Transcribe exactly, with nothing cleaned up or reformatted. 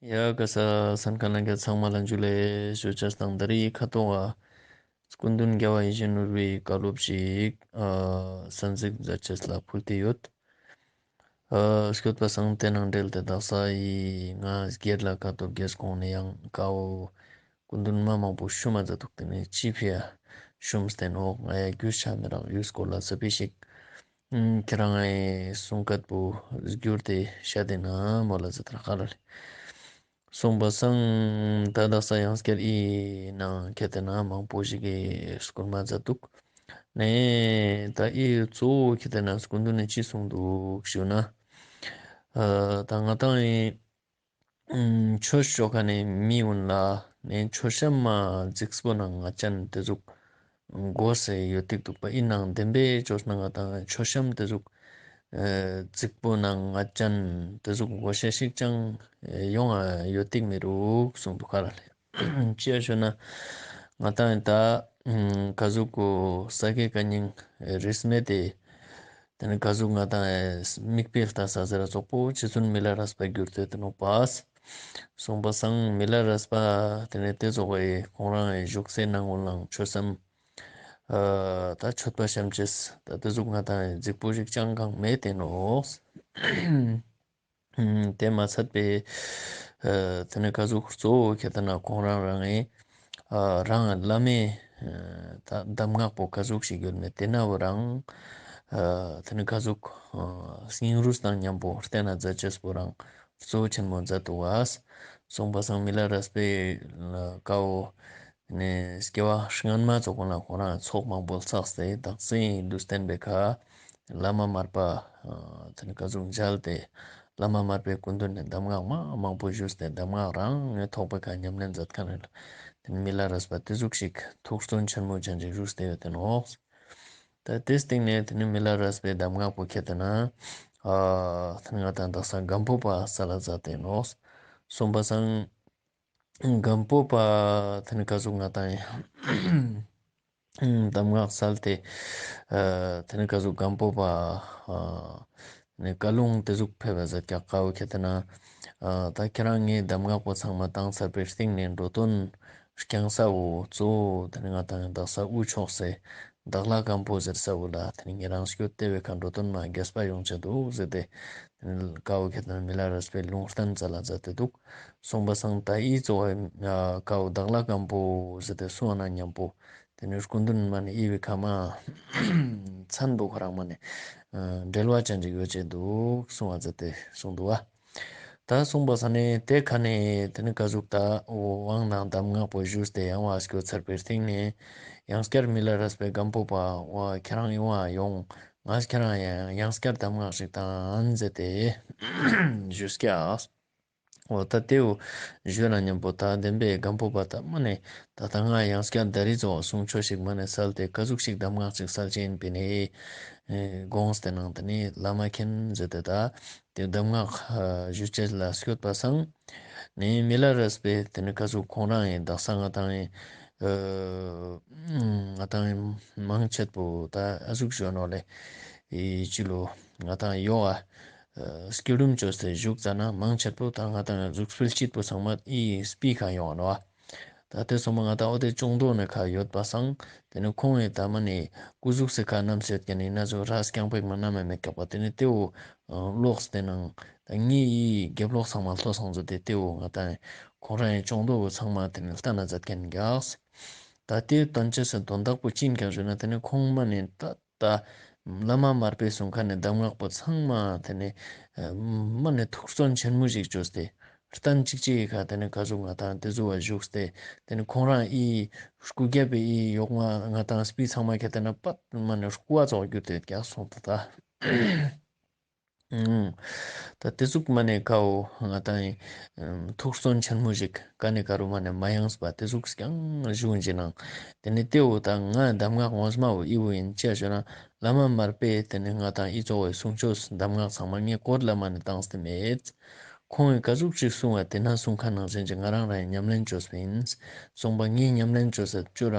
ཡ་ག་ས་སན་ཁ་ལན་ག་ཚང་མ་ལ་འཇུ་ལེ་ཞུ་ཅེས་དང་། ད་རེས་ཁ་ཐོག་ག་སྐུ་མདུན་རྒྱལ་བ་ཡིད་བཞིན་ནོར་བུའི་བཀའ་སློབ་ཞིག་ཨ་གསན་གཟིགས་མཛད་ཅེས་ལ་ཕུལ་ཏེ་ཡོད། ཨ་སྐྱོད་པ་སང་དེ་ནང་འབྲེལ་ཏེ་དག་ས་ཡི་ང་སྒེར་ལ་ཁ་ཐོག་ག་གོང་ནས་ཡང་ཀའོ་སྐུ་མདུན་མ་མང་པོ་ཞུ་མ་མཛད་འདུག། དེ་ནས་ཅི་ཕི་ཡ་ཞུམ་སྟེ་ནོག། ང་ཡ་རྒྱུས་ཆ་མི་རག་ཡུས་སྐོར་ལ་ས་པི་ཞིག་ཁྱེད་རང་ངི་གསུང་སྐད་པོ་བསྒྱུར་ཏེ་བཤད་དེ་ན་མོལ་ལ་ཟེར་ཏེ་ཁ་ལ་ལེ། གསུངས་པ་སང་ད་དག་ས་ཡང་སྐྱར་ཨི་ནང་ཁྱེད་དེ་ན་མང་པོ་ཞིག་གི་སྐུལ་མ་མཛད་འདུག། ནས་ད་ཨི་གཙོ་བོ་ཁྱེད་དེ་ན་སྐུ་མདུན་ནས་ཅི་གསུངས་འདུག་ཞུ་ན། ཨ་ད་ང་ཏང་ཨི་ཆོས་ཕྱོགས་ཁ་ནས་མི་ཀུན་ལ་ནས་ཆོས་བཤམས་མ་རྫིག་པོ་ནང་ང་ཅན་དེ་ཟུག་དགོས་སེ་ཡོད་ཏིག་འདུག་པ། ཨིན་ནའང་བདེན་པའི་ཆོས་ནང་ང་ཏང་ཆོས་བཤམས་དེ་ཟུག་ཨ་རྫིག་པོ་ནང་ང་ཅན་དེ་ཟུག་དགོས་ཤེས་ཤིག་ཅང་ཡོང་ང་ཡོད་ཏིག་མི་རུག་གསུངས་འདུག་ཁ་ལ་ལེ། ཅི་ཡ་ཞུ་ན་ང་ཏང་ད་ཨ་ག་ཟུག་གོ་ས་དགེ་བཀའ་རྙིང་རིས་མེད་དེ་དེ་ནས་ག་ཟུག་ང་ཏང་མིག་དཔེ་ལྟ་ས་ཟེར་ར་ཙོགས་པོ་རྗེ་བཙུན་མི་ལ་རས་པ་བསྒྱུར་ཏེ་དེ་ནོག་པ། གསུངས་པ་སང་མི་ལ་རས་པ་དེ་ནས་དེ་ཙོགས་པའི་ཁོང་རང་ངི་བཞུགས་སའི་ནང་ངོ་ལའང་ཆོས་བཤམས་ཨ་ད་མཆོད་པ་བཤམས་ཅེས་ད་དེ་ཟུག་ང་ཏང་རྫིག་པོ་ཞིག་ཅང་གང་མེད་དེ་ནོག། ཨ་དེ་མ་ཚད་པའི་ཨ་དེ་ནས་ག་ཟུག་གཙོ་བོ་ཁྱེད་དེ་ན་ཁོང་རང་རང་ངི་ཨ་རང་བླ་མའི་ཨ་ད་གདམས་ངག་པོ་ག་ཟུག་ཞིག་ཡོད་མེད་དེ་ན་བོ་རང་ཨ་དེ་ནས་ག་ཟུག་ཨ་སྙིང་རུས་དང་མཉམ་པོ་བསྟན་ན་མཛད་ཅེས་པོ་རང་གཙོ་བོ་ཆེན་མོ་མཛད་འདུག་པ། གསུངས་པ་སང་མི་ལ་རས་པའི་ཀའོ་ནས་སྐྱེ་བ་སྔན་མ་ཙོགས་ཀུན་ལ་ཁོང་རང་ཚོགས་མང་པོ་བསགས་ཏེ་དག་ས་ཡི་ལུས་རྟེན་པའི་ཁ་བླ་མ་མར་པ་ཨ་དེ་ནས་ག་ཟུག་མཇལ་ཏེ་བླ་མ་མར་པའི་སྐུ་མདུན་ནས་གདམས་ངག་མ་མང་པོ་ཞུས་ཏེ་གདམས་ངག་རང་ངས་ཐོག་པའི་ཁ་ཉམས་ལེན་མཛད་མཁན་རེད། དེ་ནས་མི་ལ་རས་པ་དེ་ཟུག་ཞིག་ཐུགས་བརྩོན་ཆེན་མོ་ཅན་ཅིག་བཞུགས་ཏེ་ཡོད་དེ་ནོག། ད་དེ་སྟེང་ནས་དེ་ནས་མི་ལ་རས་པའི་གདམས་ངག་པོ་ཁྱེད་དེ་ན་ཨ་དེ་ནས་ང་ཏང་དག་ས་སྒམ་པོ་པ་ས་ལ་མཛད་དེ་ནོག། གསུངས་པ་སང་སྒམ་པོ་པ་དེ་ནས་ག་ཟུག་ང་ཏང་གདམས་ངག་སལ་ཏེ་ཨ་དེ་ནས་ག་ཟུག་སྒམ་པོ་པ་ཨ་ནས་བཀའ་ལུང་དེ་ཟུག་ཕེབས་པ་ཟེར་ཀྱག། ཀའོ་ཁྱེད་དེ་ན་ཨ་ད་ཁྱེད་རང་ངའི་གདམས་ངག་པོ་ཚང་མ་བཏང་ཚར་བའི་སྟེང་ནས་འགྲོ་དོན་རྐྱང་ས་བོ་གཙོ་བོ་དེ་ནས་ང་ཏང་དག་ས་དབུ་ཕྱོགས་སེ་དྭགས་ལྷ་སྒམ་པོ་ཟེར་ས་བོ་ལ་དེ་ནས་ཉེ་རང་སྐྱོད་དེ་བའི་ཁ་འགྲོ་དོན་མ་རྒྱས་པ་ཡོང་ཆེད་དུ་ཟེར་ཏེ་ཀའོ་ཁྱེད་དེ་ན་མི་ལ་རས་པའི་ལུང་བསྟན་ས་ལ་མཛད་དེ་འདུག། གསུངས་པ་སང་ད་ཨི་གཙོ་བོ་ཀའོ་དྭགས་ལྷ་སྒམ་པོ་ཟེར་ཏེ་གསུངས་པ་ན་མཉམ་པོ་དེ་ནས་སྐུ་མདུན་མ་ནས་ཨི་བའི་ཁ་མ་མཚན་པོ་ཁོ་རང་མ་ནས་ཨ་འབྲེལ་བ་ཅན་ཅིག་ཡོད་ཅེས་འདུག་གསུངས་པ་ཟེར་ཏེ་གསུངས་འདུག་པ། ད་གསུངས་པ་ས་ནས་དེ་ཁ་ནས་དེ་ནས་ག་ཟུག་ད་དབང་དང་གདམས་ངག་པོ་ཞུས་ཏེ་ཡང་བ་སྐྱོད་ཚར་བའི་སྟེང་ནས་ཡང་སྐྱར་མི་ལ་རས་པའི་སྒམ་པོ་པ་བ་ཁྱེད་རང་ཡོང་བ་ཡོང་། ང་ཁྱེད་རང་ཡང་ཡང་སྐྱར་གདམས་ངག་ཞིག་དང་ཟེར་ཏེ་ཞུས་ཀྱག། འོ་ད་དེའུ་ཞུས་ན་མཉམ་པོ་ད་བདེན་པའི་སྒམ་པོ་པ་ད་མ་ནས་ད་ད་ང་ཡང་སྐྱར་ད་རི་ཙོགས་གསུང་ཆོས་ཤིག་མ་ནས་སལ་ཏེ་ག་ཟུག་ཞིག་གདམས་ངག་ཅིག་སལ་ཅེས་ཡིན་པས་ནས་དགོངས་ཏེ་ནང་དེ་ནས་བླ་མ་མཁྱེན་ཟེར་ཏེ་ད་དེ་གདམས་ངག་ཞུ་ཅེས་ལ་སྐྱོད་པ་སང་ནས་མི་ལ་རས་པའི་དེ་ནས་ག་ཟུག་ཁོང་རང་ཡིན་དག་ས་ང་ཏང་ཡིན་ང་ཏང་ཡིན་མང་ཆེད་པོ་ད་ཨ་ཟུག་ཞུ་ནོ་ལེ་ཡི་ཅི་ལོ་ང་ཏང་ཡོ་ཨ་སྐྱིད་སྡུག་ཅོས་ཏེ་བཞུགས་ཙ་ན་མང་ཆེ་བོ་ད་ང་ཏང་གཟུགས་པོ་སྐྱིད་པོ་ཚང་མ་ཨི་སྤི་ཁ་ཡོང་ང་ནོག། ད་དེ་སོང་མ་ང་ཏང་འོ་དེ་ཅོང་དོ་ནི་ཁ་ཡོད་པ་སང་དེ་ནི་ཁོང་ངི་ད་མ་ནི་སྐུ་གཟུགས་སི་ཁ་རྣམས་ཡོད་ཀྱང་ནི་ན་ཚོ་ར་རྐྱང་པེག་མ་ན་མ་མེད་ཀྱག་པ། དེ་ནི་དེའུ་ལོགས་ཏེ་ནང་ད་ངའི་ཨི་རྒྱབ་ལོགས་ཚང་མ་ལྷོ་སང་ཚོ་དེ་དེའུ་ང་ཏང་ཁོང་རང་ངི་ཅོང་དོ་བོ་ཚང་མ་དེ་ནི་ལྟ་ན་མཛད་མཁན་གྱག། ད་དེའི་དོན་ཅི་སེ་དོན་དག་པོ་ཅི་ཡིན་ཀྱག་ཞུ་ན་དེ་ནི་ཁོང་མ་ནི་ད་ད་བླ་མ་མར་པའི་གསུང་ཁ་ནས་གདམས་ངག་པོ་ཚང་མ་དེ་ནས་མ་ནས་ཐུགས་བརྩོན་ཆེན་མོ་ཞིག་བཅོས་ཏེ་གཏན་གཅིག་གཅིག་གི་ཁ་དེ་ནས་ག་ཟུག་ང་ཏང་དེ་ཟུག་བ་བཞུགས་ཏེ་དེ་ནས་ཁོང་རང་ཨི་སྐུ་རྒྱབ་པའི་ཨི་ཡོག་མ་ང་ཏང་སྤི་ཚང་མ་ཁ་དེ་ནས་པད་མ་ནས་སྐུ་བ་ཙོགས་གྱུར་ཏེ་ཀྱག་སོང་ད་ད། ད་དེ་ཟུག་མ་ནས་ཀའོ་ང་ཏང་ཐུགས་བརྩོན་ཆེན་མོ་ཞིག་ག་ནས་ག་རུ་མ་ནས་མ་ཡེངས་པ་དེ་ཟུག་ཀྱང་བཞུགས་ཅེས་ནང་དེ་ནས་དེའུ་ད་ང་གདམས་ངག་ངོ་མ་བོ་ཨི་བོ་ཡིན་ཅི་ཞུ་ན་བླ་མ་མར་པས་དེ་ནས་ང་ཏང་ཨི་གཙོ་བོའི་གསུང་ཆོས་གདམས་ངག་ཚང་མ་ངའི་སྐོར་ལ་མ་ནས་བཏང་སྟེ་མེད། ཁོང་གི་ག་ཟུག་ཅིག་གསུང་བ་དེ་ན་གསུང་ཁ་ནང་བཞིན་གྱི་ང་རང་རང་ཉམས་ལེན་བཅོས་པ་ཡིན། གསུང་པ་ངའི་ཉམས་ལེན་བཅོས་ས་བཅུ་རང་